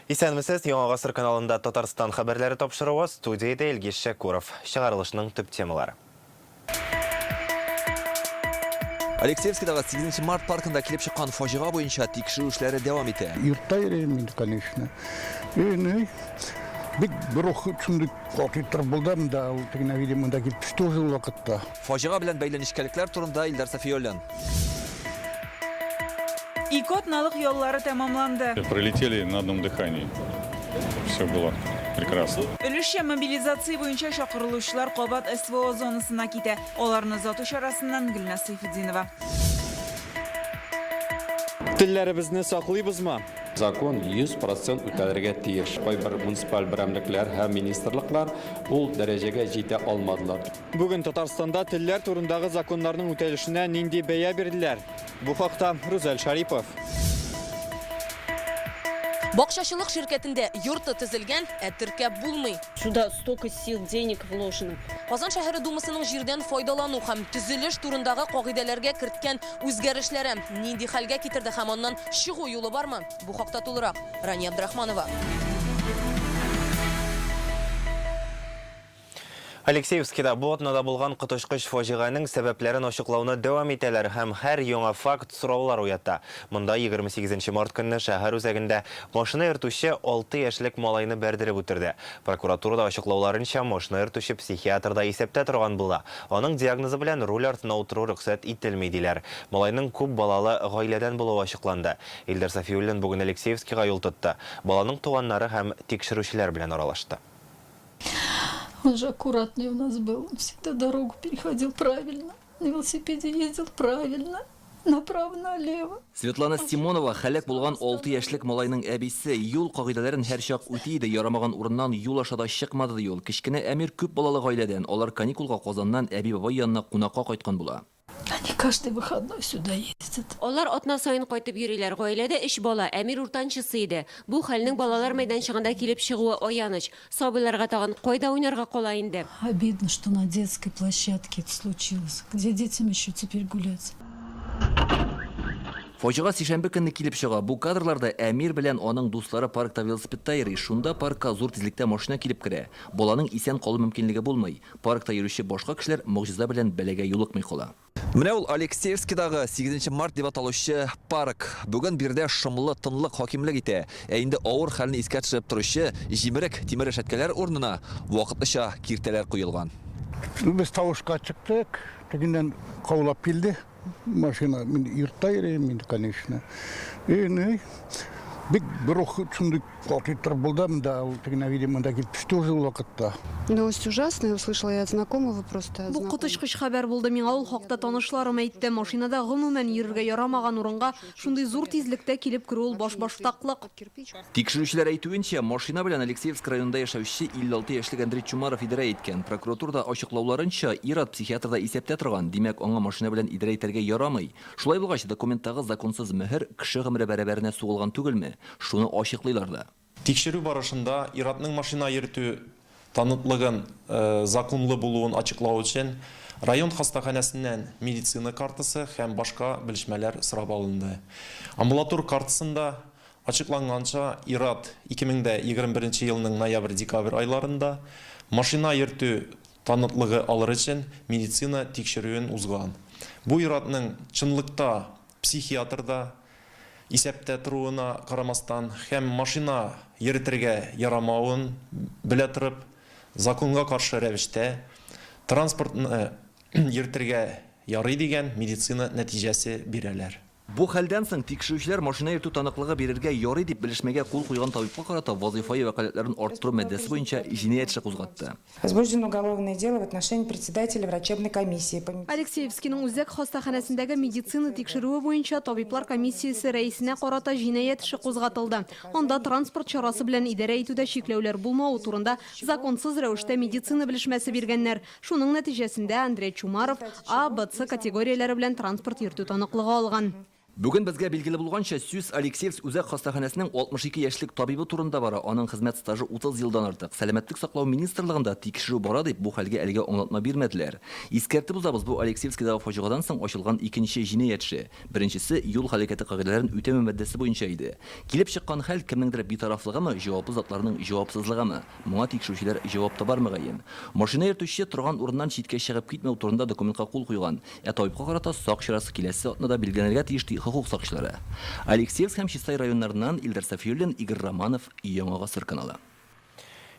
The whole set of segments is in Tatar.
Исәнмесез, Яңа гасыр каналында Татарстан хәбәрләре тапшыруы, студиядә Илгиз Шәкүров. Чыгарылышның төп темалары. Алексеевскидагы 8 март паркында килеп чыккан фаҗига буенча тикшерү эшләре дәвам итә. Йортта йөрим инде, конечно. И, бик бер ук шундый каты торып булды монда, ул тегенә, видимо, монда килеп төште уже ул вакытта. Фаҗига белән бәйле нечкәлекләр турында Илдар Сафиуллин. Ике атналык яллары тәмамланды. Пролетели на одном дыхании. Все было прекрасно. Өлешчә мобилизация буенча чакырылучылар кабат СВО зонасына китә. Аларны озату чарасыннан Гөлназ Сәйфетдинова. Телләребезне саклыйбызмы? Закон 100 процент үтәлергә тиеш. Кайбер муниципаль берәмлекләр һәм министрлыклар ул дәрәҗәгә җитә алмадылар. Бүген Татарстанда телләр турындагы законнарның үтәлешенә нинди бәя бирделәр? Бу хакта Рүзәл Шарипов. Бакчачылык ширкәтендә йорты төзелгән, ә теркәп булмый. Сюда столько сил, денег вложено. Казан шәһәре Думасының җирдән файдалану һәм төзелеш турындагы кагыйдәләргә керткән үзгәрешләре нинди хәлгә китерде һәм аннан чыгу юлы бармы? Бу хакта тулырак Рания Абдрахманова. Алексеевскида бу атнада булган коточкыч фаҗиганең сәбәпләрен ачыклауны дәвам итәләр һәм һәр яңа факт сораулар уята. Монда 28 нче март көнне шәһәр үзәгендә машина йөртүче алты яшьлек малайны бәрдереп үтерде. Прокуратурада ачыклауларынча, машина йөртүче психиатрда исәптә торган була. Аның диагнозы белән руль артына утыру рөхсәт ителми, диләр. Малайның күп балалы гаиләдән булуы ачыкланды. Илдар Сафиуллин бүген Алексеевскига юл тотты. Баланың туганнары һәм тикшерүчеләр белән аралашты. Он же аккуратный у нас был, он всегда дорогу переходил правильно, на велосипеде ездил правильно, направо-налево. Светлана Симонова, һәлак булган алты яшьлек малайның әбисе, юл кагыйдәләрен һәрчак үти иде, ярамаган урыннан юл аша да чыкмады, ди ул. Кечкенә Әмир күп балалы гаиләдән, алар каникулга Казаннан әби-бабай янына кунакка кайткан була. Они каждый выходной сюда ездят. Алар атна саен кайтып йөриләр. Гаиләдә өч бала, Әмир уртанчысы иде. Бу хәлнең балалар мәйданчыгында килеп чыгуы аяныч. Сабыйларга тагын кайда уйнарга кала инде? Обидно, что на детской площадке это случилось. Где детям еще теперь гулять? Фаҗига сишәмбе көнне килеп чыга. Бу кадрларда Әмир белән аның дуслары паркта велосипедта йөри. Шунда паркка зур тизлектә машина килеп керә. Баланың исән калу мөмкинлеге булмый. Паркта йөрүче башка кешеләр могҗиза белән бәлагә юлыкмый кала. Менә ул Алексеевскидагы сигезенче март дип аталучы парк. Бүген биредә шомлы тынлык хакимлек итә. Ә инде авыр хәлне искә төшереп торучы җимерек тимер рәшәткәләр урынына вакытлыча киртәләр куелган. Без тавышка чыктык, тегеннән каулап килде. Машина, мин йортта йөрим инде, конечно. И, ну, бик бер ук шундый каты торып булды монда, ул тегенә, видимо, монда килеп төште уже ул вакытта. Новость ужасная, услышала я от знакомого просто. Бу коточкыч хәбәр булды, миңа ул хакта танышларым әйтте. Машинада гомумән йөрергә ярамаган урынга шундый зур тизлектә килеп керү ул башбаштаклык. Тикшерүчеләр әйтүенчә, машина белән Алексеевск районында яшәүче 56 яшьлек Андрей Чумаров идарә иткән. Прокуратурада ачыклауларынча, ир-ат психиатрда исәптә торган, димәк, аңа машина белән идарә итәргә ярамый. Шулай булгач, документтагы законсыз мөһер кеше гомере бәрабәренә сугылган түгелме? Шуны ачыклыйлар да. Тикшерү барышында ир-атның машина йөртү таныклыгын законлы булуын ачыклау өчен район хастаханәсеннән медицина картасы һәм башка белешмәләр сорап алынды. Амбулатор картасында ачыкланганча, ир-ат 2021 елның ноябрь-декабрь айларында машина йөртү таныклыгы алыр өчен медицина тикшерүен узган. Бу ир-атның чынлыкта психиатрда исәптә торуына карамастан һәм машина йөретергә ярамавын белә торып, законга каршы рәвештә транспортны йөртергә ярый дигән медицина нәтиҗәсе бирәләр. Бу хәлдән соң тикшерүчеләр машина йөртү таныклыгы бирергә ярый дип белешмәгә кул куйган табибка карата вазыйфаи вәкаләтләрен арттыру маддәсе буенча җинаять эше кузгатты. Возбуждено уголовное дело в отношении председателя врачебной комиссии по. Алексеевскиның үзәк хастаханәсендәге медицина тикшерүе буенча табиблар комиссиясе рәисенә карата җинаять эше кузгатылды. Анда транспорт чарасы белән идарә итүдә чикләүләр булмавы турында законсыз рәвештә медицина белешмәсе биргәннәр. Шуның нәтиҗәсендә Андрей Чумаров А, Б, С категорияләре белән транспорт йөртү таныклыгы алган. Бүген безгә билгеле булганча, сүз Алексеевск үзәк хастаханәсенең 62 яшьлек табибы турында бара. Аның хезмәт стажы 30 елдан артык. Сәламәтлек саклау министрлыгында тикшерү бара дип, бу хәлгә әлегә аңлатма бирмәделәр. Искәртеп узабыз, бу Алексеевскидагы фаҗигадан соң ачылган икенче җинаять эше. Беренчесе юл һәлакәте кагыйдәләрен үтәмәү маддәсе буенча иде. Килеп чыккан хәл кемнеңдер битарафлыгымы, җаваплы затларның җавапсызлыгымы? Моңа тикшерүчеләр җавап табар, мөгаен. Машина йөртүче торган урыннан читкә чыгып китмәү турында документка кул куйган, ә табибка карата сак чарасы киләсе атнада билгеләнергә тиеш, ди хокук сакчылары. Алексеевск һәм Чистай районнарыннан Илдар Сафиуллин, Игорь Романов, Яңа гасыр каналы.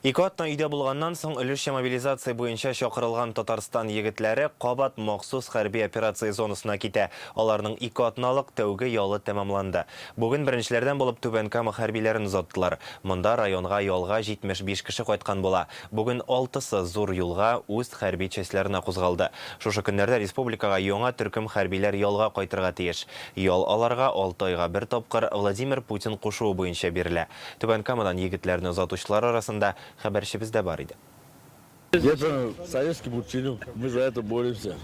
Ике атна өйдә булганнан соң өлешчә мобилизация буенча чакырылган Татарстан егетләре кабат махсус хәрби операция зонасына китә. Аларның ике атналык тәүге ялы тәмамланды. Бүген беренчеләрдән булып Түбән Кама хәрбиләрен озаттылар. Монда районга ялга 75 кеше кайткан була. Бүген алтысы зур юлга үз хәрби частьларына кузгалды. Шушы көннәрдә республикага яңа төркем хәрбиләр ялга кайтырга тиеш. Ял аларга алты айга бер тапкыр Владимир Путин кушуы буенча бирелә. Түбән Камадан егетләрне озатучылар арасында хәбәрчебез дә бар иде. Это советский мультфильм, мы за это боремся,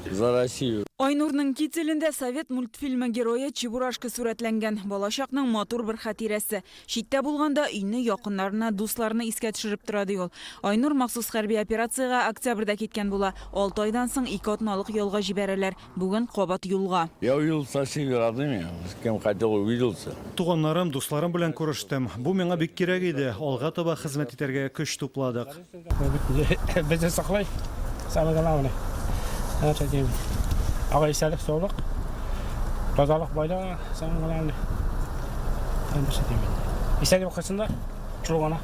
за Россию. Айнурның кителендә совет мультфильмы герое Чебурашка сурәтләнгән. Балачакның матур бер хатирәсе. Читтә булганда өйне, якыннарны, дусларны искә төшереп тора, ди ул. Айнур махсус хәрби операциягә октябрьдә киткән була. Алты айдан соң ике атналык ялга җибәрәләр. Бүген кабат юлга. Я увидел со всеми родными, с кем хотел увиделся. Туганнарым, дусларым белән күрештем. Бу миңа бик кирәк иде. Алга таба хезмәт итәргә көч тупладык. Безне саклый, самое главное. Нәрсә дим? Ага исәлек, саулык, тазалык, байлык, самое главное. Нәрсә дим? Исәлек укысыннар, шул гына.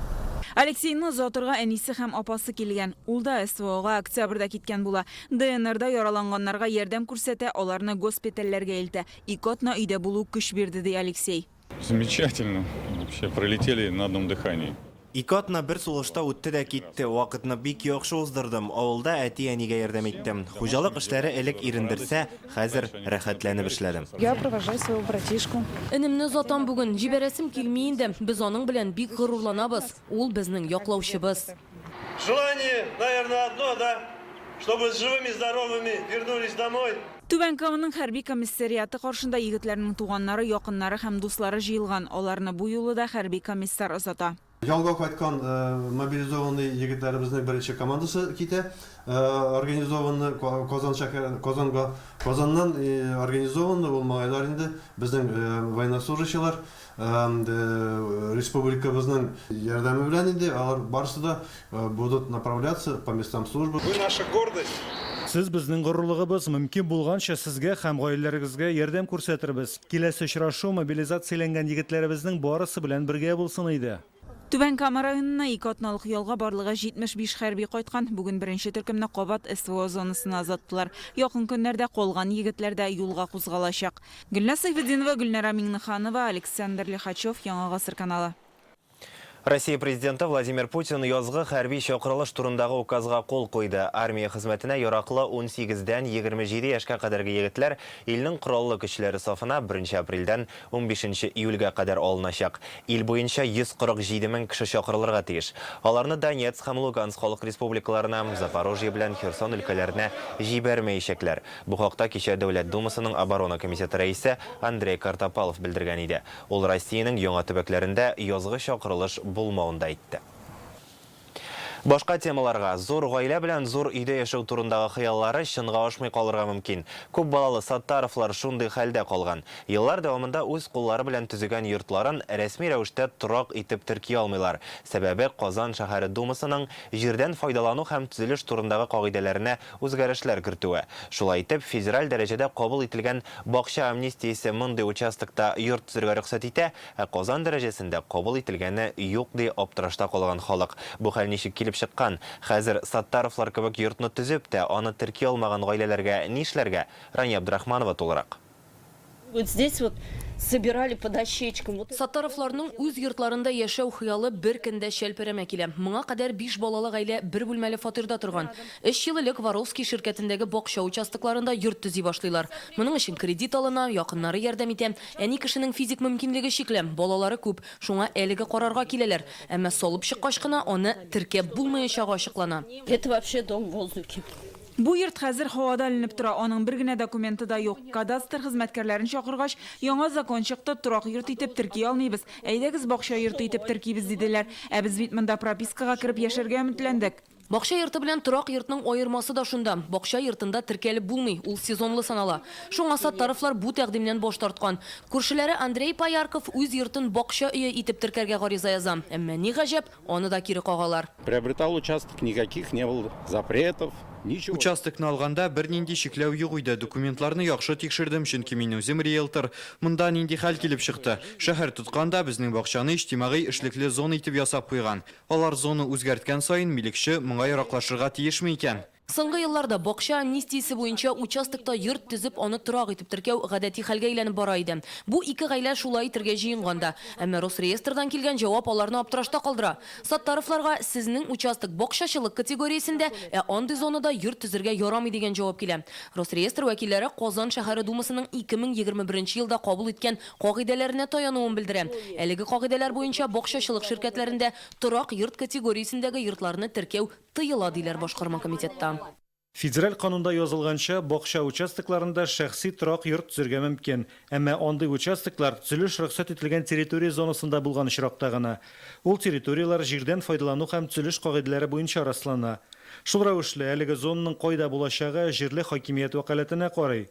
Алексейны озатырга әнисе һәм апасы килгән. Ул да СВОга октябрьдә киткән була. ДНРда яраланганнарга ярдәм күрсәтә, аларны госпитальләргә илтә. Ике атна өйдә булу көч бирде, ди Алексей. Замечательно. Вообще пролетели на одном дыхании. Ике атна бер сулышта үтте дә китте. Вакытны бик яхшы уздырдым. Авылда әти-әнигә ярдәм иттем. Хуҗалык эшләре элек ирендерсә, хәзер рәхәтләнеп эшләдем. Я провожаю своего братишку. Энемне озатам бүген. Җибәрәсем килми инде. Без аның белән бик горурланабыз. Ул безнең яклаучыбыз. Желание, наверное, одно, да? Чтобы живыми, здоровыми вернулись домой. Түбән Каманың хәрби комиссариаты каршында егетләрнең туганнары, якыннары һәм дуслары җыелган. Аларны бу юлы да хәрби комиссар озата. Ялга кайткан мобилизованный егетләребезнең беренче командасы китә организованно Казан шәһәре, Казанга. Казаннан организованно ул малайлар инде безнең военнослужащийлар Республикабызның ярдәме белән инде алар барысы да будут направляться по местам службы. Вы наша гордость. Сез безнең горурлыгыбыз, мөмкин булганча сезгә һәм гаиләләрегезгә ярдәм күрсәтербез. Киләсе очрашу мобилизацияләнгән егетләребезнең барысы белән бергә булсын иде. Түбән Кама районына ике атналык ялга барлыгы 75 хәрби кайткан. Бүген беренче төркемне кабат СВО зонасына озаттылар. Якын көннәрдә калган егетләр дә юлга кузгалачак. Гөлназ Сәйфетдинова, Гөлнара Миңнеханова, Александр Лихачев, Яңа гасыр каналы. Россия Президенты Владимир Путин язгы хәрби чакырылыш турындагы указга кул куйды. Армия хезмәтенә яраклы унсигездән 27 яшькә кадәрге егетләр илнең Кораллы Көчләре сафына беренче апрельдән унбишенче июльгә кадәр алыначак. Ил буенча 147 мең кеше чакырылырга тиеш. Аларны Донецк һәм Луганск халык республикаларына, Запорожье белән Херсон өлкәләренә җибәрмәячәкләр. Бу хакта кичә Дәүләт Думасының Оборона комитеты рәисе Андрей Картаполов белдергән иде. Ул Россиянең яңа төбәкләрендә язгы чакырылыш булмавын да әйтте. Башка темаларга. Зур гаилә белән зур өйдә яшәү турындагы хыяллары чынга ашмый калырга мөмкин. Күп балалы Саттаровлар шундый хәлдә калган. Еллар дәвамында үз куллары белән төзегән йортларын рәсми рәвештә торак итеп терки алмыйлар. Сәбәбе, Казан шәһәре Думасының җирдән файдалану һәм төзелеш турындагы кагыйдәләренә үзгәрешләр кертүе. Шулай итеп, федераль дәрәҗәдә кабул ителгән бакча амнистиясе мондый участокта йорт төзергә рөхсәт итә, ә Казан дәрәҗәсендә кабул ителгәне юк, ди аптырашта калган халык. Бу хәл ничек килеп чыккан? Хәзер Саттаровлар кебек йортны төзеп тә, аны терки алмаган гаиләләргә нишләргә? Рания Абдрахманова тулырак. Вот здесь вот собирали по дощечкам. Вот. Саттаровларның үз йортларында яшәү хыялы бер көндә чәлпәрәмә килә. Моңа кадәр биш балалы гаилә бер бүлмәле фатирда торган. Өч ел элек Воровский ширкәтендәге бакча участокларында йорт төзи башлыйлар. Моның өчен кредит алына, якыннары ярдәм итә. Әни кешенең физик мөмкинлеге чикле, балалары күп, шуңа әлеге карарга киләләр. Әмма салып чыккач кына аны теркәп булмаячагы ачыклана. Это вообще дом в воздухе. Бу йорт хәзер һавада эленеп тора, аның бер генә документы да юк. Кадастр хезмәткәрләрен чакыргач, яңа закон чыкты, торак йорт итеп терки алмыйбыз, әйдәгез бакча йорты итеп теркибез, диделәр. Ә без бит монда пропискага кереп яшәргә өметләндек. Бакча йорты белән торак йортның аермасы да шунда, бакча йортында теркәлеп булмый, ул сезонлы санала. Шуңа Саттаровлар бу тәкъдимнән баш тарткан. Күршеләре Андрей Поярков үз йортын бакча өе итеп теркәргә гариза яза. Әмма, ни гаҗәп, аны да кире кагалар. Приобретал участок, никаких не было запретов, ничего. Участокны алганда бернинди чикләү юк иде. Документларны яхшы тикшердем, чөнки мин үзем риэлтор. Монда нинди хәл килеп чыкты? Шәһәр тоткан да, безнең бакчаны иҗтимагый эшлекле зона итеп ясап куйган. Алар зона үзгәрткән саен милекче моңа яраклашырга тиешме икән? Соңгы елларда бакча амнистиясе буенча участокта йорт төзеп, аны торак итеп теркәү гадәти хәлгә әйләнеп бара иде. Бу ике гаилә шулай итергә җыенган да. Әмма Росреестрдан килгән җавап аларны аптырашта калдыра. Саттаровларга сезнең участок бакчачылык категориясендә, ә андый зонада йорт төзергә ярамый дигән җавап килә. Росреестр вәкилләре Казан шәһәре Думасының 2021 елда кабул иткән кагыйдәләренә таянуын белдерә. Әлеге кагыйдәләр буенча бакчачылык ширкәтләрендә торак йорт категориясендәге йортларны теркәү тыела, диләр башкарма комитетта. Федераль канунда язылганча, бакча участокларында шәхси торак йорт төзергә мөмкин. Әмма андый участоклар төзелеш рөхсәт ителгән территория зонасында булган очракта гына. Ул территорияләр җирдән файдалану һәм төзелеш кагыйдәләре буенча раслана. Шул рәвешле, әлеге зонаның кайда булачагы җирле хакимият вәкаләтенә карый.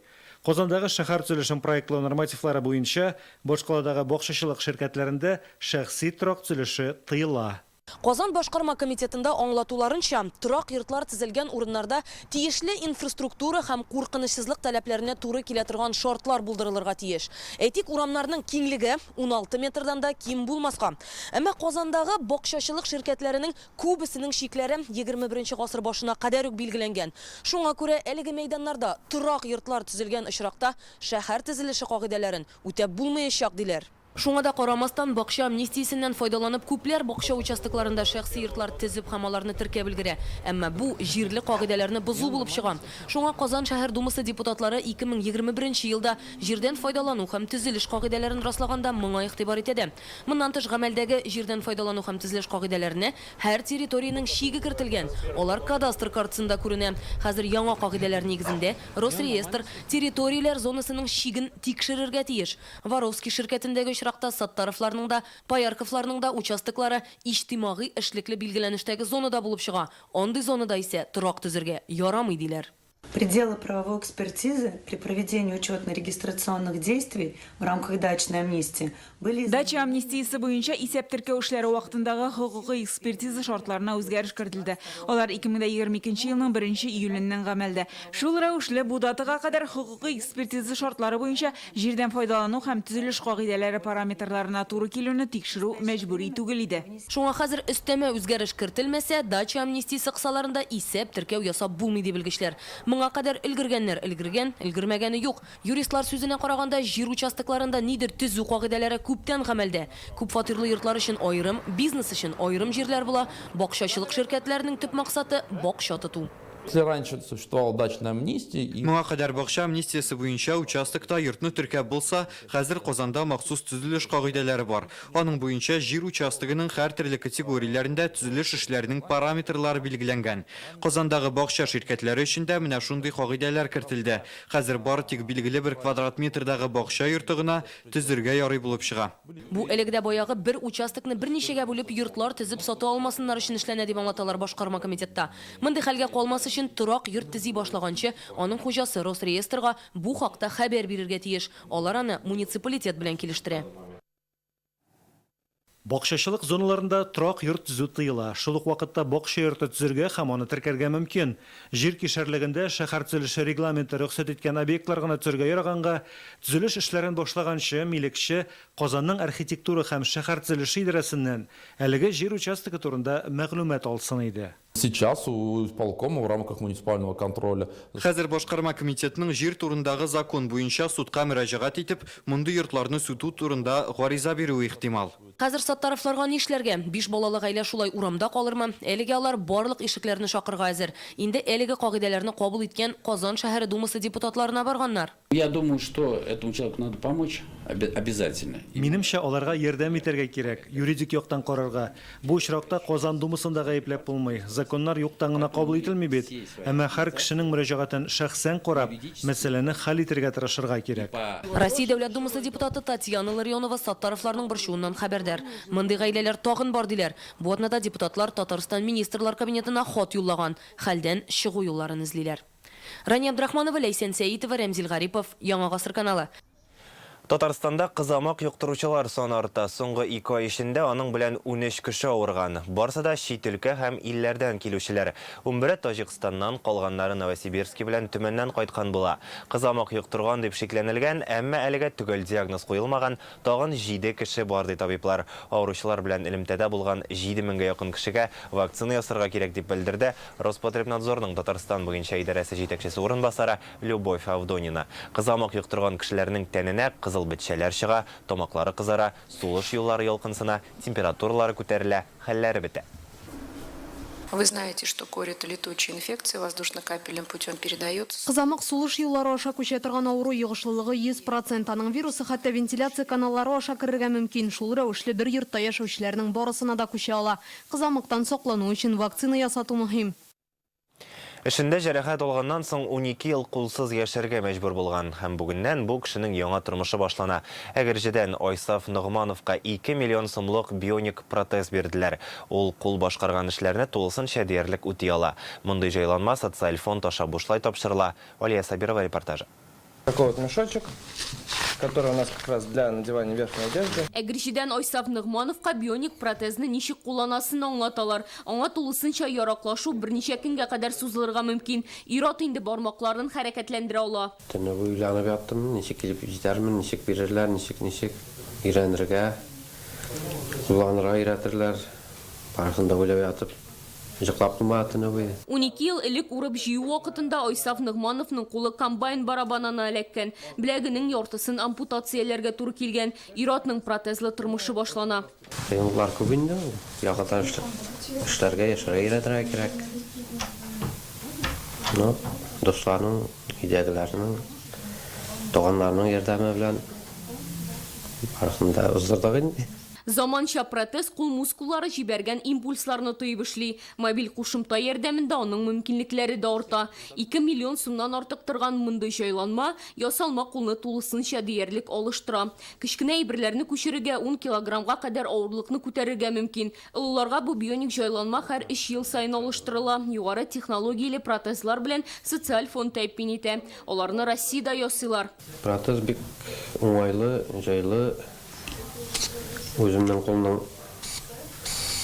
Казандагы шәһәр төзелешен проектлау нормативлары буенча, башкаладагы бакчачылык ширкәтләрендә шәхси торак төзелеше тыела. Казан башкарма комитетында аңлатуларынча, торак йортлар төзелгән урыннарда тиешле инфраструктура һәм куркынычсызлык таләпләренә туры килә торган шартлар булдырылырга тиеш. Әйтик, урамнарның киңлеге 16 метрдан да ким булмаска. Әмма Казандагы бакчачылык ширкәтләренең күбесенең чикләре 21 нче гасыр башына кадәр үк билгеләнгән. Шуңа күрә әлеге мәйданнарда торак йортлар төзелгән очракта шәһәр төзелеше кагыйдәләрен үтәп булмаячак, диләр. Шуңа да карамастан, бакча амнистиясеннән файдаланып, күпләр бакча участокларында шәхси йортлар төзеп һәм аларны теркәп өлгерә. Әмма бу җирле кагыйдәләрне бозу булып чыга. Шуңа Казан шәһәр Думасы депутатлары 2021 нче елда җирдән файдалану һәм төзелеш кагыйдәләрен раслаганда моңа игътибар итә дә. Моннан тыш, гамәлдәге җирдән файдалану һәм төзелеш кагыйдәләренә һәр территориянең чиге кертелгән, алар кадастр картасында күренә. Хәзер яңа кагыйдәләр нигезендә Росреестр территорияләр зонасының чиген тикшерергә тиеш. Воровский ширкәтендәге очракта Саттаровларның да, Поярковларның да участоклары иҗтимагый эшлекле билгеләнештәге зонада булып чыга, андый зонада исә торак төзергә ярамый, диләр. Пределы правовой экспертизы при проведении учетно-регистрационных действий в рамках дачной амнистии были Дача амнистиясе буенча исәп-теркәү эшләре вакытындагы хокукый экспертиза шартларына үзгәреш кертелде. Алар 2022 елның беренче июленнән гамәлдә. Шул рәвешле, бу датага кадәр хокукый экспертиза шартлары буенча Җирдән файдалану һәм төзелеш кагыйдәләре параметрларына туры килүне тикшерү мәҗбүри түгел иде. Шуңа хәзер өстәмә үзгәреш кертелмәсә, дача амнистиясе кысаларында исәп-теркәү ясап булмый, ди белгечләр. Моңа кадәр өлгергәннәр өлгергән, өлгермәгәне юк. Юристлар сүзенә караганда, җир участокларында нидер төзү кагыйдәләре күптән гамәлдә. Күпфатирлы йортлар өчен аерым, бизнес өчен аерым җирләр була. Бакчачылык ширкәтләренең төп максаты, бакча тоту. Если раньше существовала дачная амнистия и. Моңа кадәр бакча амнистиясе буенча участокта йортны теркәп булса, хәзер Казанда махсус төзелеш кагыйдәләре бар. Аның буенча җир участогының һәртөрле категорияләрендә төзелеш эшләренең параметрлары билгеләнгән. Казандагы бакча ширкәтләре өчен дә менә шундый кагыйдәләр кертелде. Хәзер бары тик билгеле бер квадрат метрдагы бакча йорты гына төзергә ярый булып чыга. Бу элек дә баягы бер участокны берничәгә бүлеп йортлар төзеп сата алмасыннар өчен эшләнә, дип аңлаталар башкарма комитетта. Мондый хәлгә калмас өчен торак йорт төзи башлаганчы, аның хуҗасы Росреестрга бу хакта хәбәр бирергә тиеш. Алар аны муниципалитет белән килештерә. Бакчачылык зоналарында торак йорт төзү тыела. Шул ук вакытта бакча йорты төзергә һәм аны теркәргә мөмкин. Җир кишәрлегендә шәһәр төзелеше регламенты рөхсәт иткән объектлар гына төзергә яраганга, төзелеш эшләрен башлаганчы, милекче Казанның архитектура һәм шәһәр төзелеше идарәсеннән әлеге җир участогы турында мәгълүмат алсын иде. Сейчас у исполкома в рамках муниципального контроля. Хәзер башкарма комитетның җир турындагы закон буенча судка мөрәҗәгать итеп, мондый йортларны сүтү турында гариза бирүе ихтимал. Хәзер Саттаровларга нишләргә? Биш балалы гаилә шулай урамда калырмы? Әлегә алар барлык ишекләрне шакырга әзер. Инде әлеге кагыйдәләрне кабул иткән Казан шәһәре Думасы депутатларына барганнар. Я думаю, что этому человеку надо помочь. Обязательно. Минемчә, аларга ярдәм итәргә кирәк, юридик яктан карарга. Бу очракта Казан Думасын да гаепләп булмый, законнар юктан гына кабул ителми бит. Әмма һәр кешенең мөрәҗәгатен шәхсән карап, мәсьәләне хәл итәргә тырышырга кирәк. Россия Дәүләт Думасы депутаты Татьяна Ларионова Саттаровларның борчуыннан хәбәрдар. Мондый гаиләләр тагын бар, диләр. Бу атнада депутатлар Татарстан Министрлар Кабинетына хат юллаган, хәлдән чыгу юлларын эзлиләр. Рания Абдрахманова, Ләйсән Сәитова, Рәмзил Гарипов, Яңа гасыр каналы. Татарстанда кызамык йоктыручылар саны арта. Соңгы ике ай эчендә аның белән 13 кеше авырган. Барсы да чит өлкә һәм илләрдән килүчеләр. Унбере Таҗикстаннан, калганнары Новосибирски белән Төмәннән кайткан була. Кызамык йоктырган дип шикләнелгән, әмма әлегә төгәл диагноз куелмаган тагын җиде кеше бар, ди табиблар. Авыручылар белән элемтәдә булган җиде меңгә якын кешегә вакцина ясарга кирәк, дип белдерде Роспотребнадзорның Татарстан буенча идарәсе җитәкчесе урынбасары Любовь Авдонина. Кызамык йоктырган кешеләрнең тәненә кызыл бетчәләр чыга, тамаклары кызара, сулыш юллары ялкынсына, температуралары күтәрелә, хәлләре бетә. Вы знаете, что корь это летучая инфекция, воздушно-капельным путем передается. Кызамык сулыш юллары аша күчә торган авыру, йогышлылыгы 100 процент. Аның вирусы хәтта вентиляция каналлары аша керергә мөмкин, шул рәвешле бер йортта яшәүчеләрнең барысына да күчә ала. Кызамыктан саклану өчен вакцина ясату мөһим. Эшендә җәрәхәт алганнан соң 12 ел кулсыз яшәргә мәҗбүр булган. Һәм бүгеннән бу кешенең яңа тормышы башлана. Әгерҗедән Айсаф Ногмановка 2 миллион сумлык бионик протез бирделәр. Ул кул башкарган эшләрне тулысынча диярлек үти ала. Мондый җайланма Социаль фонд аша бушлай тапшырыла. Алия Сабирова репортажы. Такой вот мешочек, который у нас как раз для надевания верхней одежды. Әгерҗедән Айсаф Ногмановка бионик протезны ничек кулланасын аңлаталар. Аңа тулысынча яраклашу берничә көнгә кадәр сузылырга мөмкин. Ир-ат инде бармакларын хәрәкәтләндерә ала. Төне буе уйланып яттым, ничек килеп җитәрмен, ничек бирерләр, ничек, ничек өйрәнергә, кулланырга өйрәтерләр. Барысын да уйлап ятып, Йоклап булмады төне буе. 12 ел элек урып-җыю вакытында Айсаф Ногмановның кулы комбайн барабанына эләккән. Беләгенең яртысын ампутацияләргә туры килгән. Ир-атның протезлы тормышы башлана. Кыенлыклар күп инде ул. Яңадан эшләргә, яшәргә өйрәнергә кирәк. Ну, дусларның, өйдәгеләрнең, туганнарның ярдәме белән барысын да уздырдык инде. Заманча протез кул мускуллары җибәргән импульсларны тоеп эшли. Мобиль кушымта ярдәмендә аның мөмкинлекләре дә арта. 2 миллион сумнан артык торган мондый җайланма ясалма кулны тулысынча диярлек алыштыра. Кечкенә әйберләрне күчерергә, ун килограммга кадәр авырлыкны күтәрергә мөмкин. Олыларга бу бионик җайланма һәр өч ел саен алыштырыла. Югары технологияле протезлар белән Социаль фонд тәэмин итә. Аларны Россиядә ясыйлар. Протез бик уңайлы, җайлы. Үземнең кулның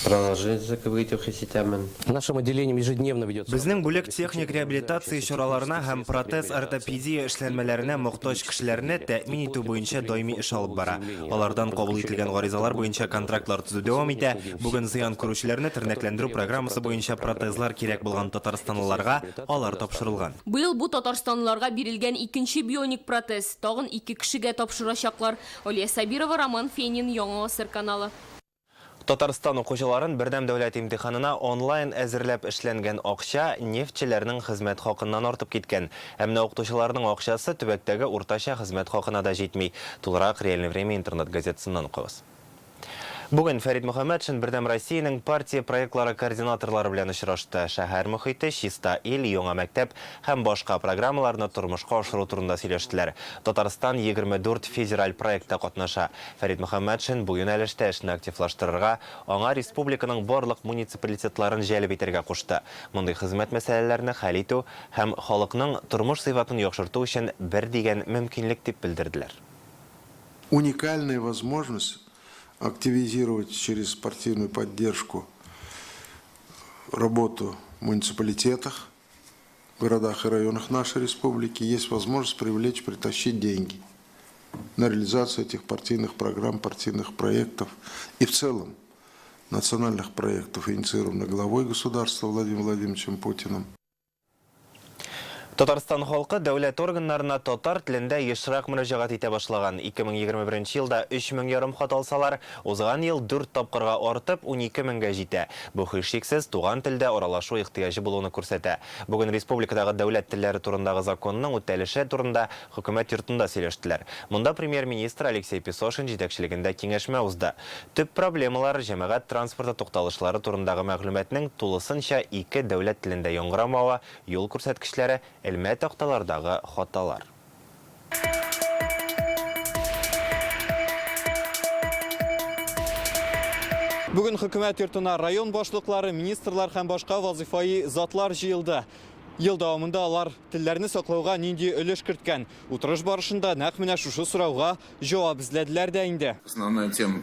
продолжениесе кебек итеп хис итәмен. Нашим отделением ежедневно ведется Безнең бүлек техник реабилитация чараларына һәм протез-ортопедия эшләнмәләренә мохтаҗ кешеләрне тәэмин итү буенча даими эш алып бара. Алардан кабул ителгән гаризалар буенча контрактлар төзү дәвам итә. Бүген зыян күрүчеләрне тернәкләндерү программасы буенча протезлар кирәк булган татарстанлыларга алар тапшырылган. Быел бу татарстанлыларга бирелгән икенче бионик протез. Тагын ике кешегә тапшырачаклар. Алия Сабирова, Роман Фенин, Яңа гасыр каналы. Татарстан укучыларын бердәм дәүләт имтиханына онлайн әзерләп эшләнгән акча нефтьчеләрнең хезмәт хакыннан артып киткән. Ә менә укытучыларның акчасы төбәктәге уртача хезмәт хакына да җитми. Тулырак Реальное время интернет-газетасыннан укыгыз. Бүген Фәрит Мөхәммәтшин Бердәм Россиянең партия проектлары координаторлары белән очрашты. Шәһәр мохите, Чиста ил, Яңа мәктәп һәм башка программаларны тормышка ашыру турында сөйләштеләр. Татарстан 24 федераль проектта катнаша. Фәрит Мөхәммәтшин бу юнәлештә эшне активлаштырырга, аңа республиканың барлык муниципалитетларын җәлеп итәргә кушты. Мондый хезмәт мәсьәләләрне хәл итү һәм халыкның тормыш сыйфатын яхшырту өчен бер дигән мөмкинлек дип белдерделәр. Уникальная возможность активизировать через спортивную поддержку работу в муниципалитетах, городах и районах нашей республики. Есть возможность привлечь, притащить деньги на реализацию этих партийных программ, партийных проектов и в целом национальных проектов, инициированных главой государства Владимиром Владимировичем Путиным. Татарстан халкы дәүләт органнарына татар телендә ешрак мөрәҗәгать итә башлаган. 2021 елда 3 мең ярым хат алсалар, узган ел дүрт тапкырга артып, 12 меңгә җитә. Бу, һичшиксез, туган телдә аралашу ихтыяҗы булуны күрсәтә. Бүген республикадагы дәүләт телләре турындагы законның үтәлеше турында Хөкүмәт йортында сөйләштеләр. Монда Премьер-министр Алексей Песошин җитәкчелегендә киңәшмә узды. Төп проблемалар, җәмәгать транспорты тукталышлары турындагы мәгълүматның тулысынча ике дәүләт телендә яңгырамавы, Юл күрсәткечләре, элмә такталардагы хаталар. Бүген Хөкүмәт йортына район башлыклары, министрлар һәм башка вазыйфаи затлар җыелды. Ел дәвамында алар телләрне саклауга нинди өлеш керткән? Утырыш барышында нәкъ менә шушы сорауга җавап эзләделәр дә инде. Основная тема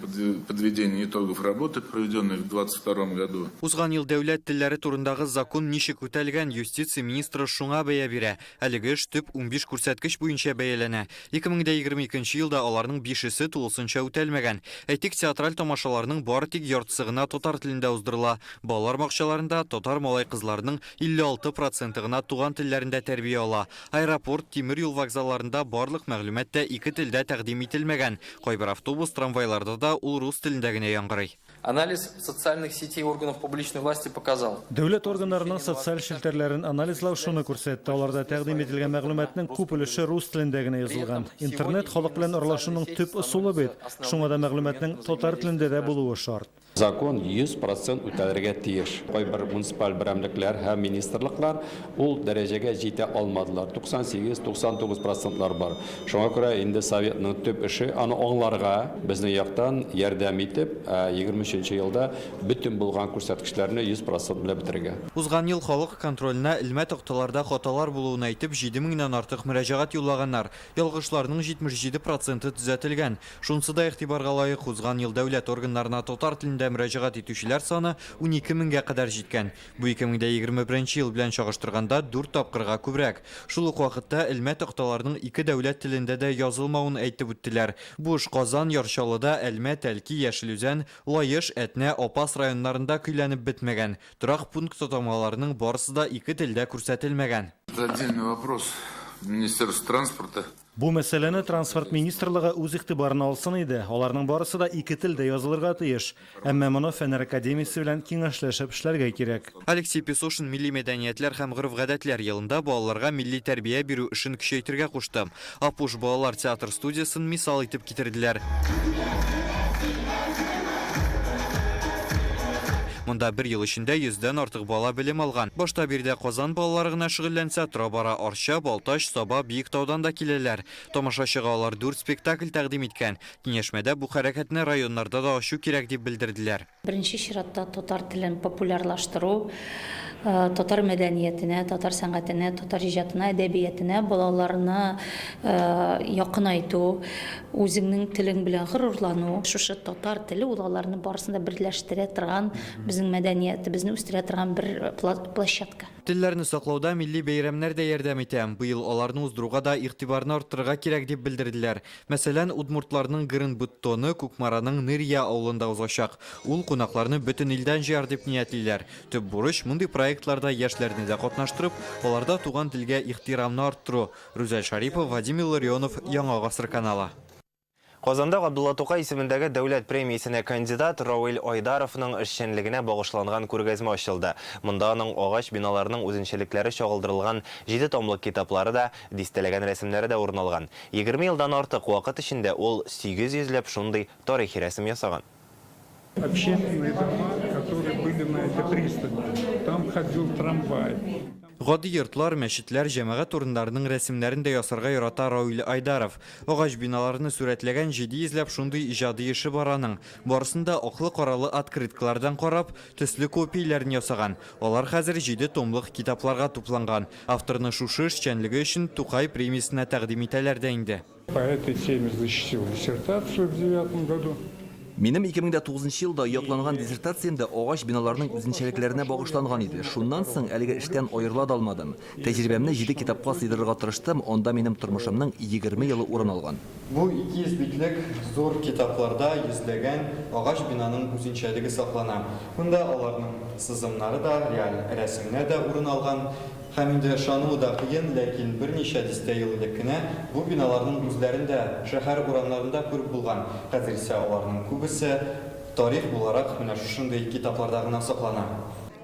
подведение итогов работы, проведенной в 22 году. Узган ел дәүләт телләре турындагы закон ничек үтәлгән, юстиция министры шуңа бәя бирә. Әлеге эш төп 15 күрсәткеч буенча бәяләнә. 2022 елда аларның бишесе тулысынча үтәлмәгән. Әйтик, театраль тамашаларның бары тик яртысы гына татар телендә уздырыла. Балалар бакчаларында татар малай-кызларының 56 проценты гына туган телләрендә тәрбия ала. Аэропорт, тимер юл вокзалларында барлык мәгълүмат та ике телдә тәкъдим ителмәгән. Кайбер автобус, трамвайларда да ул рус телендә генә яңгырый. Анализ социальных сетей органов публичной власти показал. Дәүләт органнарының социаль челтәрләрен анализлау шуны күрсәтте, аларда тәкъдим ителгән мәгълүматның күп өлеше рус телендә генә язылган. Интернет, халык белән аралашуның төп ысулы бит, шуңа да мәгълүматның татар телендә дә булуы шарт. Закон 100 процент үтәлергә тиеш. Кайбер муниципаль берәмлекләр һәм министрлыклар ул дәрәҗәгә җитә алмадылар. 98, 99 процентлар бар. Шуңа күрә инде Советның төп эше аны аңларга, безнең яктан ярдәм итеп, 23 нче елда бөтен булган күрсәткечләрне 100 процент белән бетерергә. Узган ел халык контроленә элмә такталарда хаталар булуын әйтеп, 7 меңнән артык мөрәҗәгать юллаганнар. Ялгышларның 77 проценты төзәтелгән. Шунысы да игътибарга лаек, узган ел дәүләт органнарына татар телендә мөрәҗәгать итүчеләр саны 12 меңгә кадәр җиткән. Бу 2021 ел белән чагыштырганда дүрт тапкырга күбрәк. Шул ук вакытта элмә такталарның ике дәүләт телендә дә язылмавын әйтеп үттеләр. Бу эш Казан, Яр Чаллыда, Әлмәт, Әлки, Яшел Үзән, Лаеш, Әтнә, Апас районнарында көйләнеп бетмәгән. Торак пункт атамаларының барысы да ике телдә күрсәтелмәгән. Это отдельный вопрос Министерству транспорта. Бу мәсьәләне Транспорт министрлыгы үз игътибарына алсын иде. Аларның барысы да ике телдә язылырга тиеш. Әмма моны Фәннәр академиясе белән киңәшләшеп эшләргә кирәк. Алексей Песошин Милли мәдәниятләр һәм гореф-гадәтләр елында балаларга милли тәрбия бирү эшен көчәйтергә кушты. Апуш балалар театр студиясен мисал итеп китерделәр. Монда бер ел эчендә йөздән артык бала белем алган. Башта биредә Казан балалары гына шөгыльләнсә, тора-бара Арча, Балтач, Саба, Биектаудан да киләләр. Тамашачыга алар дүрт спектакль тәкъдим иткән. Киңәшмәдә бу хәрәкәтне районнарда да ачу кирәк дип белдерделәр. Беренче чиратта татар телен популярлаштыру, татар мәдәниятенә, татар сәнгатенә, татар иҗатына, әдәбиятенә балаларны якынайту, Үзеңнең телең белән горурлану, шушы татар теле ул аларны барысын да берләштерә торган, безнең мәдәниятебезне үстерә торган бер площадка. Телләрне саклауда милли бәйрәмнәр дә ярдәм итә. Быел аларны уздыруга да игътибарны арттырырга кирәк, дип белдерделәр. Мәсәлән, удмуртларның Гырын-Быттоны Кукмараның Нырья авылында узачак. Ул кунакларны бөтен илдән җыяр дип ниятлиләр. Төп бурыч, мондый проектларда яшьләрне дә катнаштырып, аларда туган телгә ихтирамны арттыру. Рүзәл Шарипов, Вадим Илларионов, Яңа гасыр каналы. Казанда Габдулла Тукай исемендәге дәүләт премиясенә кандидат Равил Айдаровның эшчәнлегенә багышланган күргәзмә ачылды. Монда аның агач биналарының үзенчәлекләре чагылдырылган җиде томлык китаплары да, дистәләгән рәсемнәре дә урын алган. 20 елдан артык вакыт эчендә ул 800 ләп шундый тарихи рәсем ясаган. Общественные дома, которые были на этой пристани. Там ходил трамвай. Гади йортлар, мәчетләр, җәмәгать урыннарының рәсемнәрен дә ясарга ярата Рауил Айдаров. Агач биналарны сурәтләгән 700 ләп шундый иҗади эше бар аның. Барысын да аклы-каралы открыткалардан карап, төсле копияләрен ясаган. Алар хәзер җиде томлык китапларга тупланган. Авторны шушы эшчәнлеге өчен Тукай премиясенә тәкъдим итәләр дә инде. По этой теме защитил диссертацию в девятом году. Минем 2009 елда якланган диссертациям дә агач биналарның үзенчәлекләренә багышланган иде. Шуннан соң әлеге эштән аерыла да алмадым. Тәҗрибәмне җиде китапка сыйдырырга тырыштым, анда минем тормышымның 20 елы урын алган. Бу 200 битлек зур китапларда йөзләгән агач бинаның үзенчәлеге саклана. Монда аларның. Сызымнары да, реаль рәсеменә дә урын алган. Һәм инде ышануы да кыен, ләкин берничә дистә ел элек кенә бу биналарның үзләрен дә шәһәр урамнарында күреп булган. Хәзер исә аларның күбесе тарих буларак менә шушындый китапларда гына саклана.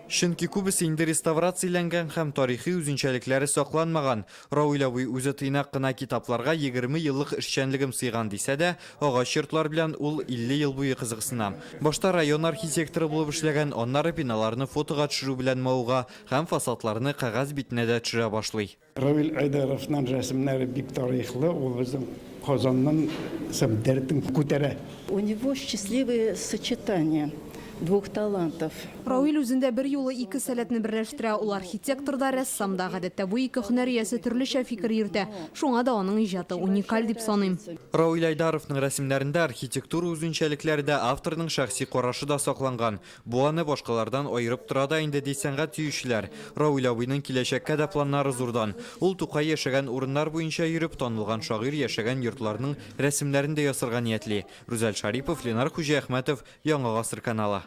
Чөнки күбесе инде реставрацияләнгән һәм тарихи үзенчәлекләре сакланмаган. Равил абый үзе тыйнак кына китапларга 20 еллык эшчәнлегем сыйган дисә дә, агач йортлар белән ул 50 ел буе кызыксына. Башта район архитекторы булып эшләгән, аннары биналарны фотога төшерү белән мавыга һәм фасадларны кәгазь битенә дә төшерә башлый. Равил Айдаровның рәсемнәре бик тарихлы, ул безнең Казанның сәм дәртен күтәрә. У него счастливое сочетание двух талантов. Равил үзендә берьюлы ике сәләтне берләштерә, ул архитектор да, рәссам да. Гадәттә бу ике һөнәр иясе төрлечә фикер йөртә. Шуңа да аның иҗаты уникаль дип саныйм. Равил Айдаровның рәсемнәрендә архитектура үзенчәлекләре дә, авторның шәхси карашы да сакланган. Бу аны башкалардан аерып тора да инде, ди сәнгать сөючеләр. Равил абыйның киләчәккә дә планнары зурдан. Ул Тукай яшәгән урыннар буенча йөреп, танылган шагыйрь яшәгән йортларның рәсемнәрен дә ясарга ниятли. Рүзәл Шарипов, Ленар Хуҗиәхмәтов, Яңа гасыр каналы.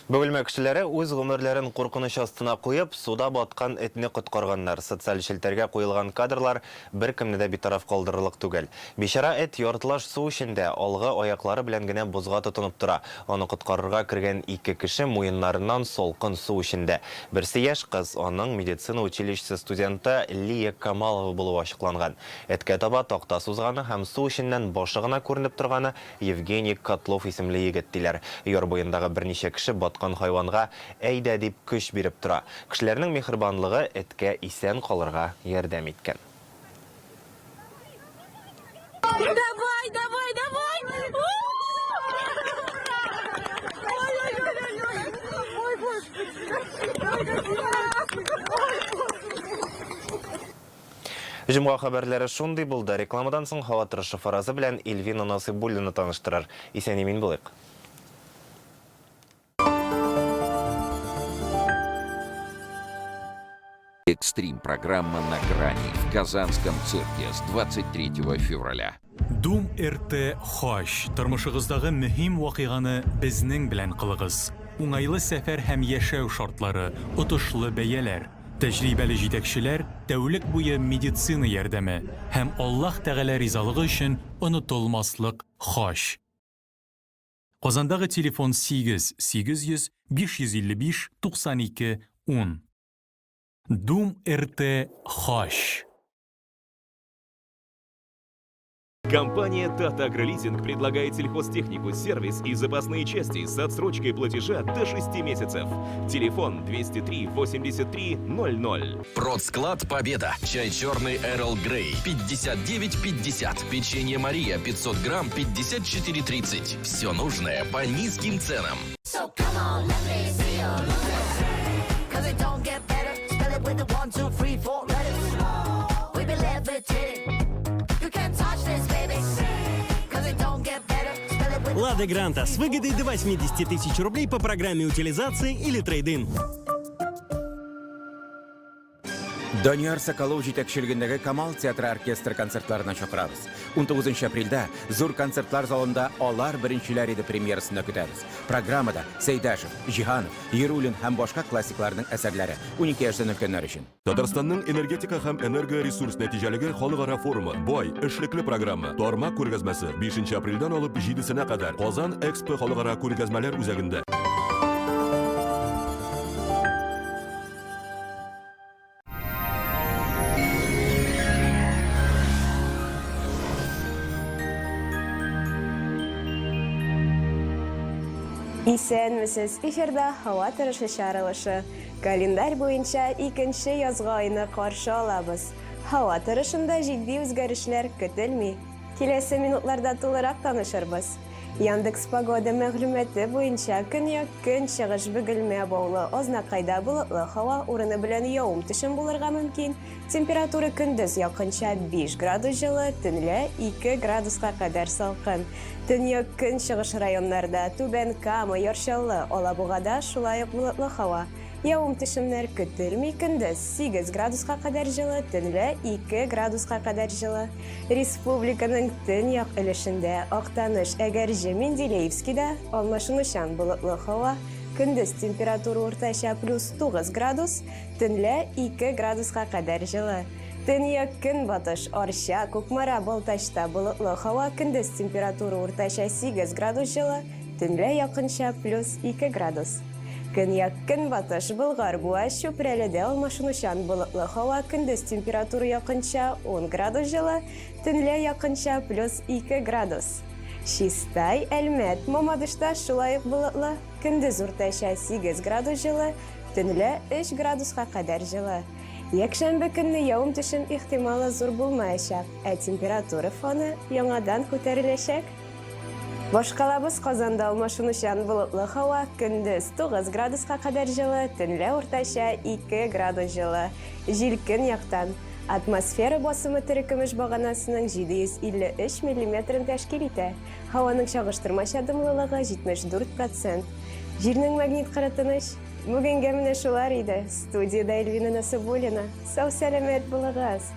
Бөгелмә кешеләре үз гомерләрен куркыныч астына куеп, суда баткан этне коткарганнар. Социаль челтәргә куелган кадрлар беркемне дә битараф калдырырлык түгел. Бичара эт яртылаш су эчендә, алгы аяклары белән генә бозга тотынып тора. Аны коткарырга кергән ике кеше муеннарыннан салкын су эчендә. Берсе яшь кыз, аның медицина училищесы студенты Лия Камалова булуы ачыкланган. Эткә таба такта сузганы һәм су эченнән башы гына күренеп торганы Евгений Котлов исемле егет, диләр. Яр буендагы берничә кеше баткан хайванга әйдә дип көч биреп тора. Кешеләрнең миһербанлыгы эткә исән калырга ярдәм иткән. Давай, давай, давай! Җомга хәбәрләре шундый булды. Рекламадан соң һава торышы фаразы белән Эльвина Насыйбуллина таныштырыр. Исән-имин булыйк. Экстрим-программа «На грани» в Казанском цирке с 23 февраля. Дум РТ Хаҗ, тормышыгыздагы мөһим вакыйганы безнең белән кылыгыз. Уңайлы сәфәр һәм яшәү шартлары, отышлы бәяләр, тәҗрибәле җитәкчеләр, тәүлек буе медицина ярдәме һәм Аллаһ Тәгалә ризалыгы өчен онытылмаслык хаҗ. Казандагы телефон 8 800 555 92 10. Дум РТ Хаҗ. Компания «Тата Агролизинг» предлагает сельхозтехнику, сервис и запасные части с отсрочкой платежа до 6 месяцев. Телефон 203 83 00. Продсклад «Победа». Чай черный Эрл Грей 59,50. Печенье Мария 500 грамм 54,30. Все нужное по низким ценам. So come on, let me see you lose it. Cause it don't get better. Spell it with the one, two, three, four letters. We be levitating. You can't touch this, baby. Cause it don't get better. Spell it with «Лада Гранта» с выгодой до 80 тысяч рублей по программе утилизации или трейд-ин. Данияр Соколов җитәкчелегендәге Камал театры оркестры концертларына чакырабыз. 19 апрельдә Зур концертлар залында Алар беренчеләр иде премьерасында көтәбез. Программада Сәйдәшев, Җиһанов, Яруллин һәм башка классикларның әсәрләре. 12 яшьтән өлкәннәр өчен. Татарстанның энергетика һәм энергоресурс нәтиҗәлеге халыкара форумы, бай, эшлекле программа, тармак күргәзмәсе 5 апрельдән алып 7-сенә кадәр Казан Экспо халыкара күргәзмәләр үзәгендә. Исәнмесез! Эфирда һава торышы чыгарылышы. Календарь буенча икенче язгы айны каршы алабыз. Һава торышында җитди үзгәрешләр көтелми. Киләсе минутларда тулырак танышырбыз. Яндекс Погода мәгълүматы буенча көньяк-көнчыгыш Бөгелмә, Баулы, Азнакайда болытлы һава, урыны белән явым-төшем булырга мөмкин. Температура көндез якынча 5 градус җылы, төнлә 2 градуска кадәр салкын. Төньяк-көнчыгыш районнарда, Түбән Кама, Яр Чаллы, Алабугада шулай ук болытлы һава. Явым-төшемнәр көтелми, көндез 8 градуска кадәр җылы, төнлә 2 градуска кадәр җылы. Республиканың төньяк өлешендә, Актаныш, Әгерҗе, Менделеевскида алмашынучан болытлы һава, Көндез температура уртача плюс 9 градус, төнлә 2 градуска кадәр җылы. Төньяк-көнбатыш, Арча, Кукмара, Балтачта болытлы һава, көндез температура уртача 8 градус җылы, төнлә якынча плюс 2 градус. Көньяк-көнбатыш, Болгар, Буа, Чүпрәледә алмашынучан болытлы һава, көндез температура якынча 10 градус җылы, төнлә якынча плюс 2 градус. Чистай, Әлмәт, Мамадышта шулай ук болытлы, көндез уртача 8 градус җылы, төнлә 3 градуска кадәр җылы. Якшәмбе көнне явым-төшем ихтималы зур булмаячак, ә температура фоны яңадан күтәреләчәк. Башкалабыз Казанда алмашынучан болытлы һава, көндез 9 градуска кадәр җылы, төнлә уртача 2 градус җылы. Җил көньяктан. Атмосфера басымы терекөмеш баганасының 753 миллиметрын тәшкил итә. Һаваның чагыштырмача дымлылыгы 74 процент. Җирнең магнит кыры тыныч. Бүгенгә менә шулар иде. Студиядә Эльвина Насыбуллина. Сау-сәламәт булыгыз!